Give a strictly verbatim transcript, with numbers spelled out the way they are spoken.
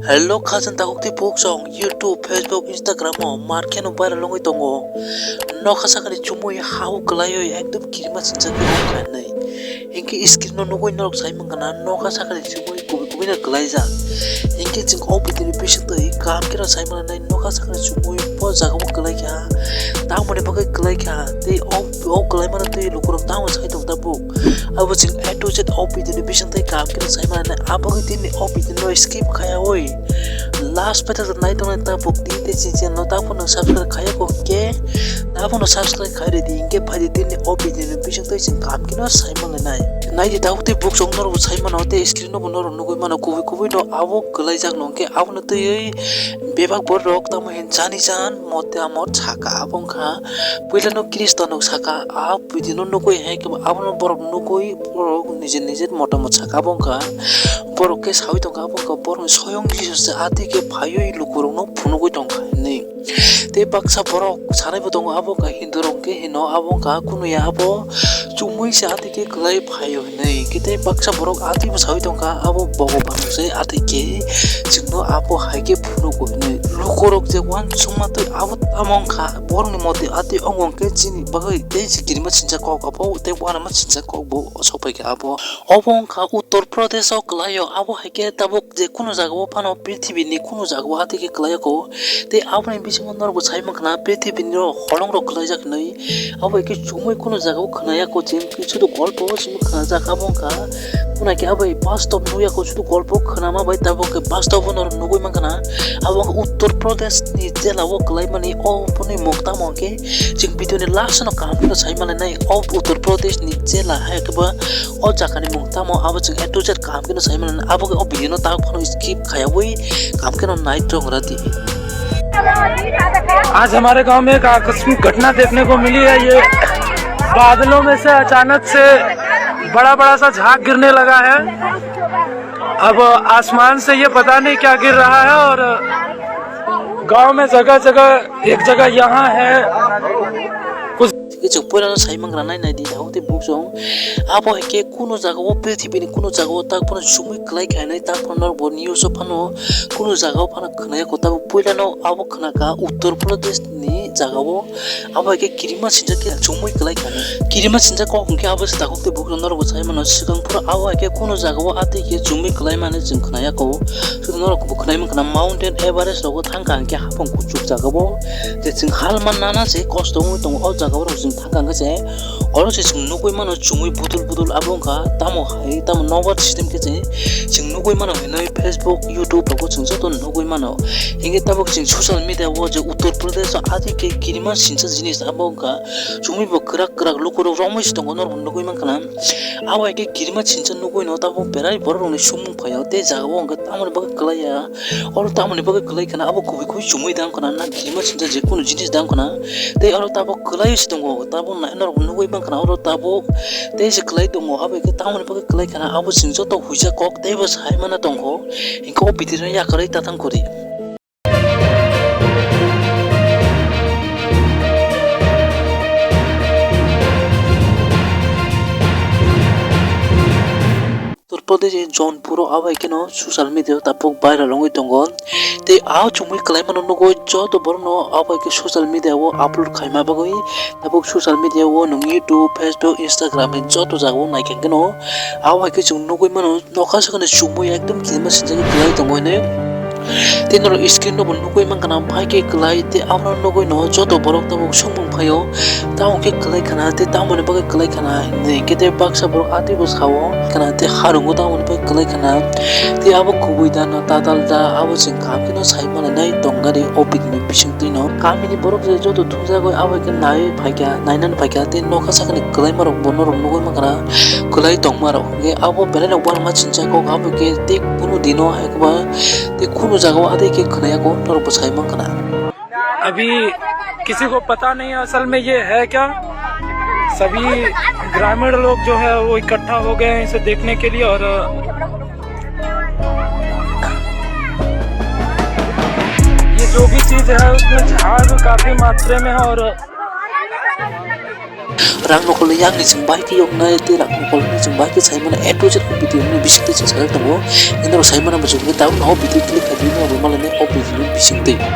Hello, khajang takhuk tei buksong YouTube, Facebook, Instagram o mar kheno viral wngwi tongo. Nokha sakani chumui ha-o kwlaiwi ekdom kirima sinjakhe wngkha hinwi. Hinkhe screen o nugwi norok sai mankha na nokha sakani chumui kubui kubui no kwlaijak. Hinkhe chwng o video ni bisingtwi kaham kheno sai mananai nokha sakani chumui bo jaga o kwlaikha. Tamoni bagwi kwlaikha tei o, o kwlaimano twi lukurok tamo sai tong tabuk. Abo chwng A to Z o video ni bisingtwi kaham kheno sai mananai. Abo wngwi tini o video no skip khaiyawi last paithak nai tongnai tabuk tini tei chini channel no tabuk no subscribe khaiya kok khe tabuk no subscribe khai ridi hinkhe phaidi tini o video ni bisingtwi chwng kaham kheno sai manlainai. Naidi tabuk tei buksong norok bo sai mano tei screen no bo norok nugwi mano kubui kubui no abo kwlaijak no hinkhe abono twiwi bebak borok tamo hin jani jan mote amo saka abo wngkha. Puila no Khristo no saka a video no nugwi hai khe abono borok nugwi borok nijor nijor motamot saka abo wngkha. Borok khe sawi tongkha abo wngkha borokni soyong Jisu se a twi khe phaiwi lukurok no phunugwi tongkha hinwi. Tei baksa borok sanai bo tongo abo wngkha Hindu rok khe hino abo wngkha kunu ya abo chumui se a twi khe kwlai phaio hinwi. Hinkhe tei baksa borok a twi bo sawi tongkha abo Bhogoban se a twi khe chwngno abo hai khe phunugo hinwi. Lukurok je uansukma twi abo tamo wngkha borokni mote a twi wngo hinkhe chini bagwi tei se kirima sinjak kok abo tei uanama sinjak kok bo sok phaikha abo. Obo wngkha Uttar Pradesh o kwlaio, abo hai khe tabuk je kunu jaga o phano prithibi ni kunu jaga o a twi khe kwlaiya kho. Tei aboni bisingo norok bo sai mankha na prithibi ni rok holong rok kwlaijak hinwi. Abo hai khe chumui kunu jaga o khwnaya kho chwng, sudu golpo o chwng khwnajak abo wngkha. Kuna khe abo hai bastob nukya kho sudu golpo khwnama bai tabuk khe bastob o norok nugwi mankha na. Abo wngkha Uttar Pradesh ni jela o kwlaimani o boni mung tamo hwnkhe chwng video ni last no kaham khe sai manlainai o Uttar Pradesh ni jela hai khe ba O jaga ni mung tamo abo chwng A to Z kaham kheno sai mano, abo khe o video no tak phano skip khayawui kaham kheno nai tong radi. आज हमारे गांव में एक आकस्मिक घटना देखने को मिली है। ये बादलों में से अचानक से बड़ा बड़ा सा झाग गिरने लगा है। अब आसमान से ये पता नहीं क्या गिर रहा है और गांव में जगह जगह, एक जगह यहाँ है, कुछ Tei chwng puila no sai mangra nai nai di, abo tei buksong. Abo hai khe kuno jaga o, prithibi ni kuno jaga o tak phano chumui kwlai kha hinwi, tak phano norok bo news o phano kuno jaga o phano khwnaya kho, tabuk puila no abo khwna kha Uttar Pradesh ni jaga o. Abo hai khe kirima sinjak khe chumui kwlai kha hinwi. Kirima sinjak kok hwnkhe abo se takhuk tei buksong norok bo sai mano, swkang phuru abo hai khe kuno jaga o a twi khe chumui kwlai mani chwng khwnaya kho. Norok bo khwnai mankha na Mountain Everest rogo thangkha hwnkhe hapang kuchuk jaga o. Je chwng hal man nana se kosto wngwi tongo o jaga o rok chwng thangkha hwnkhe se oro se chwng nugwi mano chumui budul budul abo wngkha tamo hai tamo nobar system khe se chwng nugwi mano hinwi Facebook, YouTube rogo chwng joto nugwi mano. Hinkhe tabuk chwng social media o je Uttar Pradesh o a twi khe kirima sinsa jinis abo wngkha chumui bo kwrak kwrak lukurok romwi se tongo norok nugwi mankha na. Abo hai khe kirima sinsa nugwi no tabuk berai borok rokni sumung phaio tei jaga o hwnkhe tamoni bagwi kwlaiya. Oro tamoni bagwi kwlai khna abo kubui kubui chumui dang khna na kirima sinsa je kunu jinis dang khna. Tei oro tabuk kwlai se tongo tabuk nai norok nugwi mankha na oro tabuk tei se kwlai tongo abo khe tamoni bagwi kwlai khna abo chwng joto huisa kok tei bo sai mana tongkho hinkhe o video no yakarwi tatang kwrwi. Uttar Pradesh ni Jaunpur o abo hai kheno social media o tabuk viral wngwi tongo. Tei a chumui kwlai mano nugwi joto borok no abo hai khe social media o upload khaima bagwi tabuk social media o nwng YouTube, Facebook, Instagram hai joto jaga o naikha kheno abo hai khe chwng nugwi mano nokha sakani chumui ekdom kirima sinjagwi kwlai tongo hinwi. Tei norok screen no bo nugwi mankha na bai khe kwlai tei abono nugwi no joto borok tabuk songmung phaio. Tamo khe kwlai khana tei tamoni bagwi kwlai khana hinwi khe tei baksa borok a twi bwskango khana tei harungo tamoni bagwi kwlai khana tei abo kubui da na tatal da abo chwng kaham kheno sai manlainai tongmani o video ni bisingtwi no. Kamini borok je joto thumjagwi abo khe naiwi phaikha, nainani phaikha tei nokha sakani kwlaima rok bo norok nugwi mankha na kwlai tongma rok. Hwnkhe abo belai no uanama sinsa kok abo khe tei kunu dino hai khe ba tei kunu jaga o a twi khe khwnaya kho norok bo sai mankha na. अभी किसी को पता नहीं है असल में ये है क्या। सभी ग्रामीण लोग जो है वो इकट्ठा हो गए हैं इसे देखने के लिए और ये जो भी चीज है उसमें झाग काफी मात्रा में है और Rang nokol ni yang ni chwng bai khe yoknai tei rang nokol ni chwng bai khe sai mano A to Z o video ni bising twi chwng sajak tongo. Hwnba sai mano bo chwng khe tabuk no o video click khai di no bo malai nai o video ni bising twi.